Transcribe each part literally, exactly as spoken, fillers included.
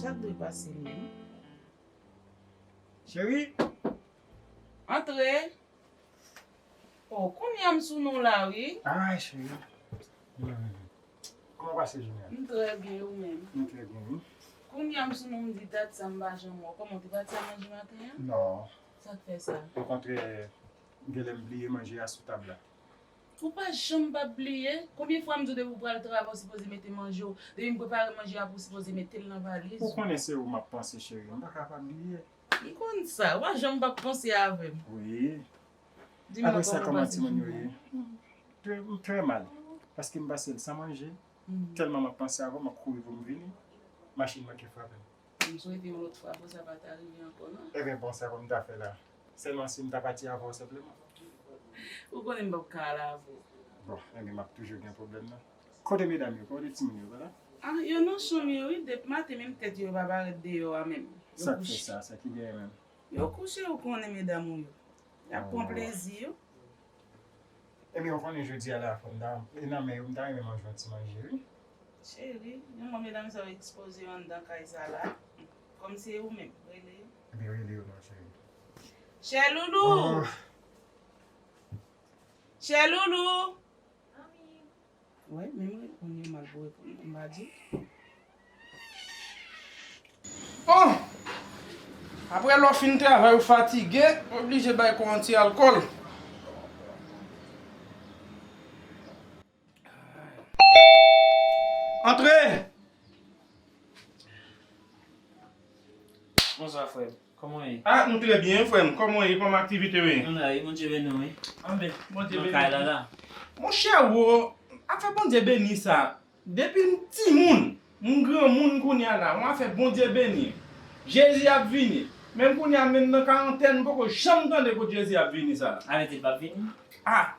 Sa k dwe pase menm? Cheri! Antre! Oh, kounye a m sou non w la, wi. Ay, cheri. Hmm. Kòman w pase jounen an? M trè byen, ou menm? M trè byen, wi. Kounye a m sou non, m di dat sa m pa janm wè w. Kòman, w te pati al manje maten an? Non. Sa k fè sa? Okontrè, genlè m bliye manje a sou tab la. Ou pa janm p ap bliye. Konbyen fwa m di w depi w pral travay, w sipoze mete manje w. Depi m prepare manje a pou w, sipoze mete l nan valiz ou. Ou konnen se ou m ap panse, cheri. M pa ka pa bliye. M konn sa. Ou pa janm p ap panse avè m. Wi. Di m non, kòman w pase jounen an? Apre sa, kòman timoun yo ye? Trè, trè mal. Paske m pase l san manje. Hmm. Tèlman m ap panse avè w, m ap kouri pou m vini. Machin manke frape m. M swete yon lòt fwa pou sa pa ta rive ankò, non. Ebyen, bon, sa pou m ta fè la. Sèlman si m ta pati avè w senpleman. Ou konnen m p ap ka al avè w. Bon, ebyen, m ap toujou gen pwoblèm nan. Kote medam yo? Kote timoun yo? Pa la? Ah, yo nan chanm yo, wi. Depi maten, menm tèt yo, yo pa parèt deyò a menm. Yo kouche. Sa k fè sa? Sa ki genyen menm? Yo kouche, ou konnen medam ou yo. Y ap pran plezi yo. Ebyen, ou konnen jodi a la, fò m ta, e nan men yo, m ta renmen manje yon ti manje, wi. Cheri, yon mò medam sa yo ekspoze yo anndan kay sa la. Kòm se ou menm, rele yo. Ebyen, rele yo non, cheri. Chè Loulou! Oh. Chè Loulou! Wè, menm reponn yo mal pou reponn, m pa di. Bon! Apre lè w fin travay, ou fatige, ou oblije bay kò w yon ti alkòl. Antre! Bonswa, frè m. Kòman w ye? Ah, nou trè byen, frè m. Kòman w ye? Kòman aktivite yo ye? Nou la, wi, Bondye beni w, wi. Anben, Bondye beni w. Nan kay la, la. Monchè, wo, afè Bondye beni sa. Depi m timoun, m granmoun kounye a la, yon afè Bondye beni. Jezi ap vini. Menm kounye a, menm nan karantèn, m poko janm tande kote Jezi ap vini sa. Sa vle di l p ap vini? Ah!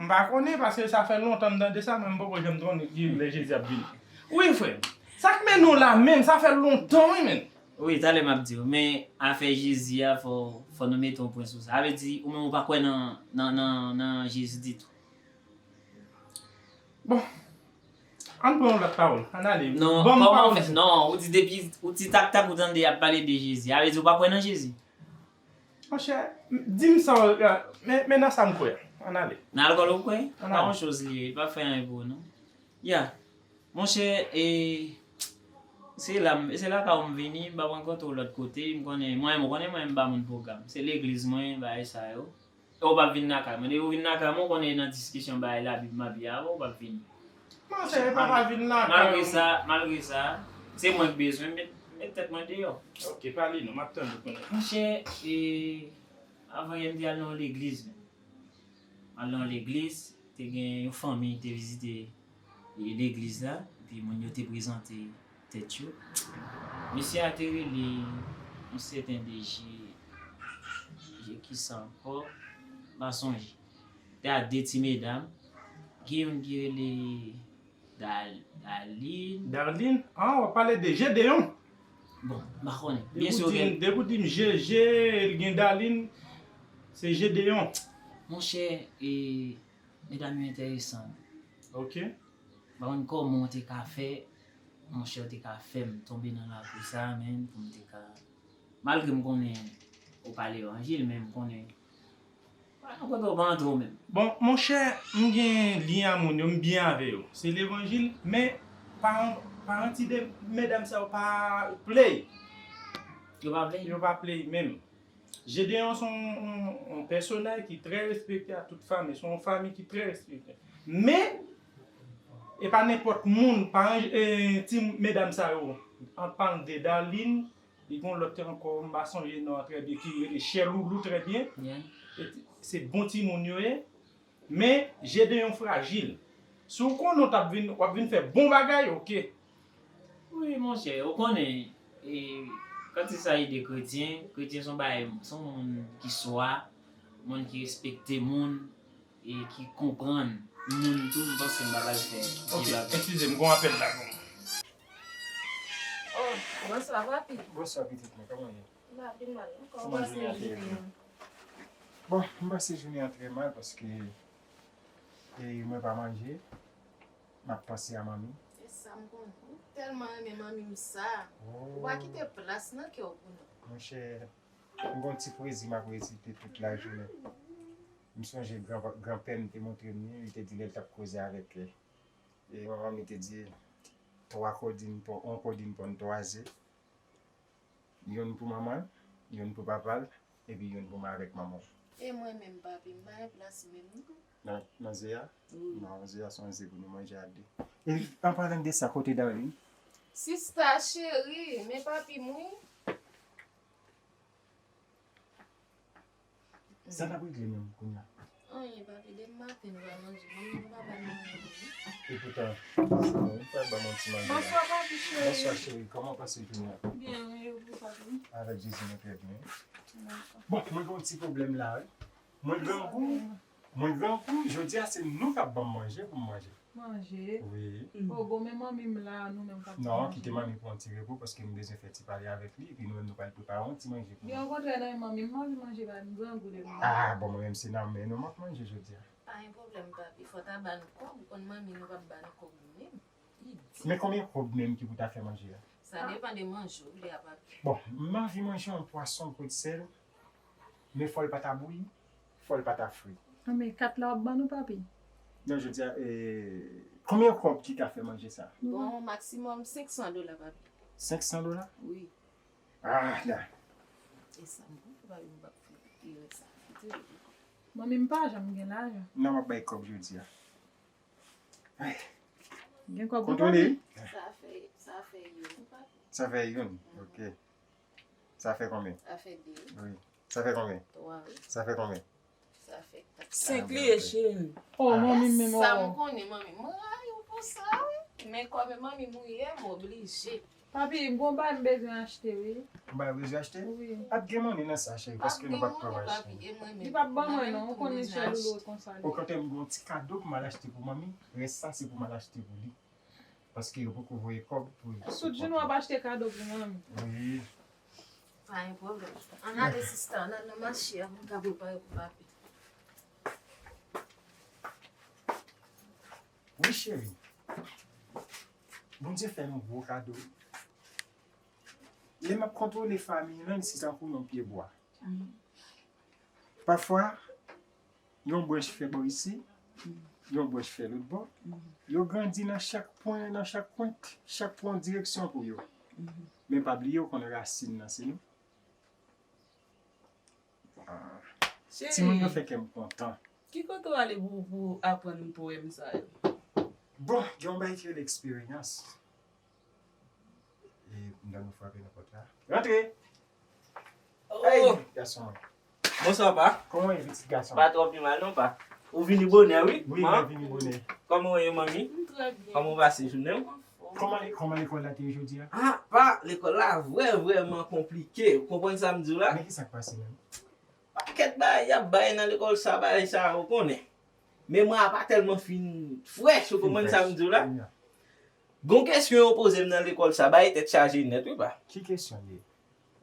M pa konnen, paske sa fè lontan m tande sa, men m poko janm konnen ki lè Jezi ap vini. Wi, frè m. Sa k mennen w la menm, sa fè lontan, wi, menn. Wi, talè m ap di w, men afè Jezi a, fò, fò nou mete yon pwen sou sa. Sa vle di, ou menm ou pa kwè nan, nan, nan, nan Jezi ditou. Bon. Ann pran yon lòt pawòl. Ann ale. Non, kòman w fè? Non, ou di depi, ou di tak tak, ou tande y ap pale de Jezi. Sa vle di ou pa kwè nan Jezi? Monchè, di m sa w, men, men nan sa m kwè. Ann ale. Nan alkòl ou kwè? Ann ale. Pa yon choz li ye, li pa fè anyen pou ou, non. Ya. Monchè, e, se la m, se lakay ou m vini, m pa pran kote w lòt kote, m konnen, mwen, ou konnen mwen, m pa moun pwogram. Se legliz mwen, bagay sa yo. E ou p ap vin lakay mwen. Depi ou vin lakay mwen, ou konnen nan diskisyon bagay Labib m ap ye avè w, ou p ap vini. Monchè, e pa pa vin lakay mwen. Malgre sa, malgre sa, se mwen k bezwen, met, met tèt mwen deyò. Ok, pale non, m ap tann ou kounye a. Monchè, e, avan yè m te al nan yon legliz menm. M al nan yon legliz, te gen yon fanmi te vizite e legliz la, epi moun yo te prezante tèt yo. Mesye a te rele yon sèten de je, je kisa ankò, m pa sonje. Te a de ti medam, gen youn ki rele Dal-, Dalin. Darline? Ah, w ap pale de Jedeyon? Bon, m pa konnen. Byen si w gen. Depi w di m Jeje, l gen Dalin, se Jedeyon. Monchè, e, medam yo enteresan. Ok. M pa konn kòman w te ka fè, monchè, w te ka fè m tonbe nan lakou sa a, menm, pou m te ka, malgre m konnen ou pa levanjil, men m konnen, pa nan kote w pa antre w menm. Bon, monchè, m gen lyen a moun yo, m byen avè yo. Se levanjil, men paran, paran ti de medam sa yo pa play. Yo pa play? Yo pa play menm. Jedeyon se yon, yon, yon pèsonaj ki trè respekte a tout fanmi. Se yon fanmi ki trè respekte. Men, e pa nenpòt moun, pa, e, ti medam sa yo. An palan de Darline, li gen yon lòt ankò, m pa sonje non an trè byen, ki rele Chè Loulou trè byen. Yeah. E ti, se bon timoun yo ye. Men, Jedeyon frajil. Si w konnen w t ap vin, w ap vin fè bon bagay, ok. Wi, monchè, ou konnen, e, kan il s'agit de kretyen, kretyen se yon bagay, se yon moun ki swa, moun ki respekte moun, e ki konprann moun tou, m panse m pa pral fè vye bagay. Ok, eskize m, gon apèl la pou mwen. Oh, bonswa, papi. Bonswa, pitit mwen, kòman w ye? M pa pi mal, non. Kòman w pase jounen an? Bon, m pase jounen an trè mal paske, e, mwen pa manje. M ap panse a manmi. Se sa m konnen. Tèlman renmen manmi m sa. Ou pa kite plas nan kè w pou nou. Monchè, m gon ti pwezi m ap resite tout lajounen. M sonje gran, granpè m te montre m li, li te di lè l t ap koze avèk, e, manman m, li te di, twa kodin pon, yon kodin ponn twa ze. Youn pou manman, youn pou papa l, epi youn pou mwen avèk manman. E mwen menm, papi, m pa gen plas menm non. Nan, nan ze a? Wi. Non, ze a se yon ze pou nou manje a de. E, an palan de sa, kote Darline? Sista cheri, men papi m wi. Sa n ap regle menm kounye a? Anyen, papi, demen maten nou pa manje. Manmi nou pa ba nou manje menm. Epoutan, ou pa ban mwen ti manje la. Bonswa, papi cheri. Bonswa, cheri. Kòman w pase jounen an? Byen, wi, e pou papi? Avèk Jezi, nou trè byen. Dakò. Bon, mwen gen yon ti pwoblèm la, wi. Mwen grangou. Mwen grangou, jodi a se nou k ap ban m manje pou m manje. Manje? Wi. O, bon, men manmi m la, nou menm k ap manje. Non, kite manmi pran yon ti repo, paske m bezwen fè ti pale avèk li, epi nou menm nou pral prepare yon ti manje pou nou. Byen, okontrè, nan men manmi m, m anvi manje, pa m grangou depi. Ah, bon, mwen menm se nan men nou m ap manje jodi a. Pa gen pwoblèm, papi, fò w ta ba n kòb, ou konn manmi nou p ap ba n kòb nou menm. Men konbyen kòb menm ki pou ta fè manje a? Sa depann de manje w vle a, papi. Bon, m anvi manje yon pwason gwo sèl, men fò l pa ta bouyi, fò l pa ta fri. Anben, kat la w ap ban nou, papi? Non, jodi a, e, konbyen kòb ki ka fè manje sa? Bon, maksimòm senk san dola, papi. Senk san dola? Wi. Ah, la. E sa m konn fè, papi, m p ap fè erè sa. Manmi m pa janm gen lajan. Non, m ap bay kòb jodi a. Ay. Gen kòb pou kontwole. Sa fè, sa fè youn, papi. Sa fè youn, ok. Sa fè konbyen? Sa fè de. Wi. Sa fè konbyen? Twa, wi. Sa fè konbyen? Sa fè kat. Senk li ye, cheri. Oh, manmi m menm. Sa m konnen, manmi. Mwen rayi w pou sa, wi. Men kòm manmi m ou ye, m oblije. Papi, m gon bagay m bezwen achte, wi. Yon bagay w bezwen achte? Wi. Ap gen moni nan sa, cheri, paske nou p ap pran manje. Li p ap ban mwen, non. Ou konn li sèl ou konsa li. Okontrè, m gen yon ti kado pou m al achte pou manmi. Rès sa, se pou m al achte pou li. Paske yo poko voye kòb pou. Tout jounen w ap achte kado pou manmi. Wi. Pa gen pwoblèm. Ann ale, sista, ann al nan mache a pou m ka prepare pou papi. Wi, cheri. Bondye fè nou gwo kado. Lè m ap kontwole fanmi lan, li se tankou yon pye bwa. Pafwa, yon branch fè bò isi, yon branch fè lòt bò. Yo grandi nan chak pwen, nan chak kwent, chak pran direksyon pou yo. Men pa bliye, ou konn rasin nan se nou. Ah. Timoun yo fè kè m kontan. Ki kote w ale pou, pou aprann powèm sa yo? Bon, gen yon bagay ki rele eksperyans. E, m ta nou frape nan pòt la. Rantre! Oh! Hey, gason mwen. Bonswa, pa. Kòman w ye, pitit gason? Pa twò pi mal, non, pa. Ou vini bonè, wi. Wi, mwen vini bonè. Kòman w ye, manmi? M trè byen. Kòman w pase jounen w? Kòman, kòman lekòl la te ye jodi a? Ah, pa, lekòl la vrè, vrèman konplike. Ou konprann sa m di w la? Men ki sa k pase menm? Pakèt bagay y ap bay nan lekòl sa, bagay sa, ou konnen. Memwa a pa tèlman fin frèch, ou konprann sa m di w la? Gon kesyon yo poze m nan lekòl sa, bagay tèt chaje nèt, wi, pa. Ki kesyon l ye?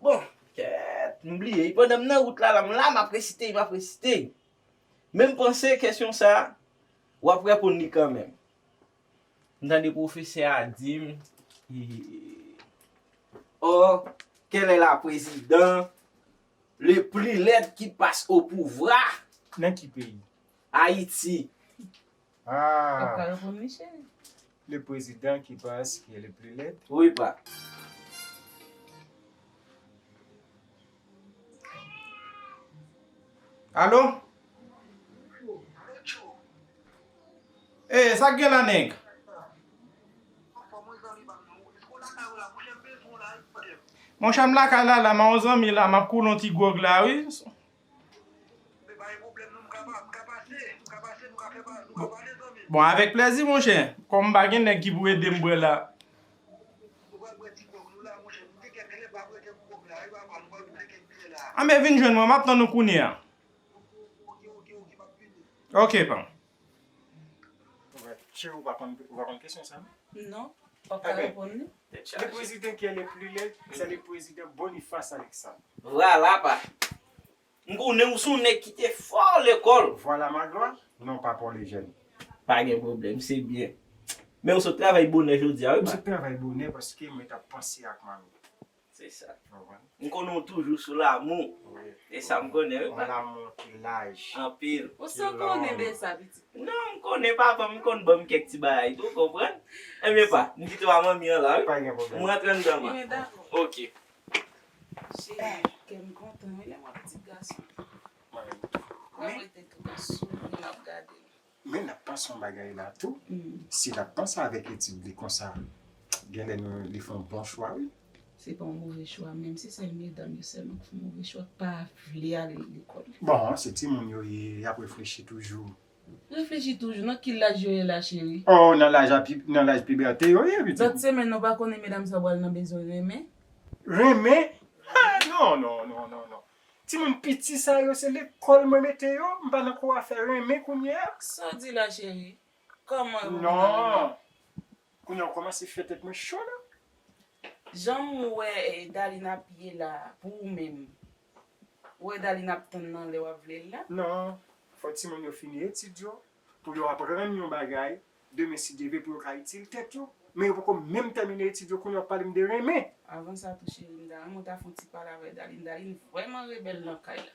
Bon, kèt, m bliye. Pandan m nan wout la, la, m la, m ap resite, m ap resite. Men m panse kesyon sa, w ap reponn li kanmenm. M tande pwofesè a di m, e, or, quel est la président le plus laid qui passe au pouvoir? Nan ki peyi? Ayiti. Ah. Ou ka reponn li, cheri. Le président qui passe, qui est le plus laid. Wi, pa. Alo? Ey, sa k gen la, nèg? Monchè, m lakay la, la, m a yon zanmi la, m ap koule yon ti gwòg la, wi. Bon, avèk plèzi, monchè. Kòm m pa gen nèg ki pou ede m bwè la. Anben, vin jwenn mwen, m ap tann ou kounye a. Ok, pa. Cheri, ou pa konn, ou pa konn kesyon sa, non? Non, w ap ka reponn li. Le président qui est le plus laid, c'est le président Boniface Alexandre. Vwala, pa. M konnen ou se yon nèg ki te fò lekòl. Voilà ma gloire, non pas pour les jeunes. Pa gen pwoblèm, se byen. Men ou sot travay bonè jodi a, wi, pa? M sot travay bonè paske mwen t ap panse ak manmi. Se sa. Ou konprann? M konnen w toujou sou lamou. Wi. E sa m konnen, wi, pa? Yon lamou ki laj. Anpil. Ou san konnen de sa, pitit. Non, m konnen papa m konn ban m kèk ti bagay tou, konprann? Ebyen pa, m kite w a manmi an la, wi. Pa gen pwoblèm. M rantre anndan, ma. Ebyen, dakò. Ok. Cheri, kè m kontan, wi, lè m wè pitit gason. Mwen menm tou. Mwen rete tou nan souri, m ap gade l. Men n ap panse yon bagay la tou. Si l ap panse avèk etid li konsa, genlè nou, li fè yon bon chwa, wi. Se pa yon move chwa, menm si se medam yo sèlman k fè move chwa, k pa vle ale lekòl. Bon, se timoun yo ye, y ap reflechi toujou. Reflechi toujou, nan ki laj yo ye la, cheri? Oh, nan laj a pi-, nan laj pibète yo ye, pitit. Lòt semèn, nou pa konnen medam sa pral nan bezwen renmen? Renmen? Ah, non, non, non, non, non. Timoun piti sa yo, se lekòl mwen mete yo, m pa nan kou afè renmen kounye a. Sa w di la, cheri? Kòman yo vin nan renmen? Non. Kounye a w kòmanse fè tèt mwen cho la. Jan m wè, eh, Daline ap ye la, pou ou menm, ou wè Daline ap tann nan lè w ap vle l la? Non. Fò timoun yo fini etid yo, pou yo aprann yon bagay, demen si Dye vle pou yo ka itil tèt yo. Men yo poko menm tèmine etid yo, kounye a w ap pale m de renmen. Avan sa tou, cheri, m ta renmen w ta fè yon ti pale avè Daline. Daline vrèman rebèl nan kay la.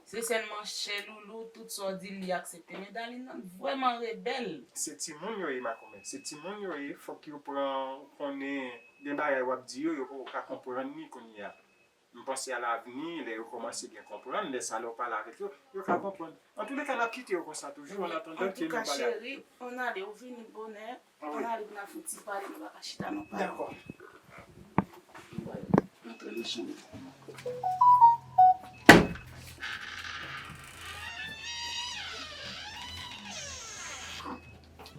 Se sèlman chè loulou, tout sa w di l, li aksepte. Men Daline nan vrèman rebèl. Se timoun yo ye, makomè. Se timoun yo ye, fòk yo pran, ou konnen, gen bagay w ap di yo, yo poko ka konprann li kounye a. M panse a lavni, lè yo kòmanse byen konprann, lè sa lè w pale avèk yo, yo ka konprann. Antouleka, n ap kite yo konsa toujou, an atandan ke nou pale avèk yo. Antouka, cheri, ann ale, ou vini bonè, ann ale pou n al fè yon ti pale, nou pa ka chita nan pale. Dakò. Antre nan chanm.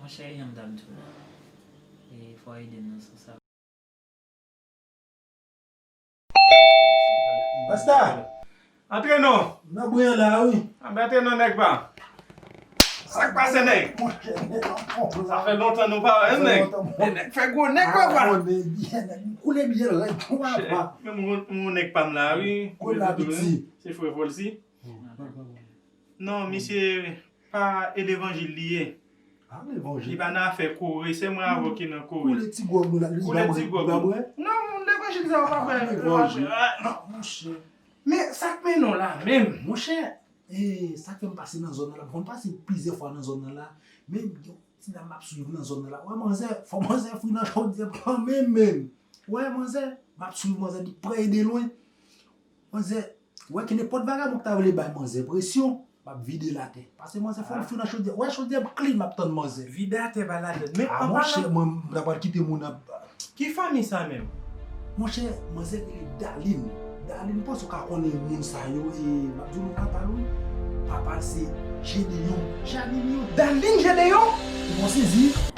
Monchè, jan m t ap di w la, e fò w ede m nan sans sa. Pasta! Antre non! M nan bwen an la, wi. Anben antre non, nèg pa m. Sa k pase, nèg? Monchè, nèg an fòm la. Sa fè lontan nou pa wè, nèg. Sa fè lontan, monchè. Nèg fè gwo nèg, papa. Ah, bon, nèg byen, nèg koule byen rèd, papa. Men m wè nèg pa m la, wi. Koule la, piti. Se frè Volcy. Non, misye pa e levanjil li ye. Ah, levanjil. Li pa nan afè kore, se mwen avè w ki nan kore. Koule ti gwòg nou la, li pa bwè, li pa bwè. Non, levanjil sa w pa bwè. Ah, levanjil. Ah, non, monchè. Men sa k mennen w la menm? Monchè, e, sa k fè m pase nan zòn nan la, m konn pase plizyè fwa nan zòn nan la, men yon ti dam m ap swiv nan zòn nan la. Wè manzè, fò manzè fri nan chodyè kanmenm, menm. Wè manzè, m ap swiv manzè de prè e de lwen. Manzè, wè ki nenpòt vagabon ki ta vle bay manzè presyon, m ap vide l atè. Paske manzè fò l fri nan chodyè. Wè chodyè m klin, m ap tann manzè. Vide atè pa ladann. Men an palan, monchè, mwen, m ta pral kite moun nan. Ki fanmi sa menm? Monchè, manzè rele Daline. Daline, m panse w ka konnen moun sa yo, e m ap di w non papa l, wi. Papa l se Jedeyon. Janine yo. Daline Jedeyon? Ou bon sezi?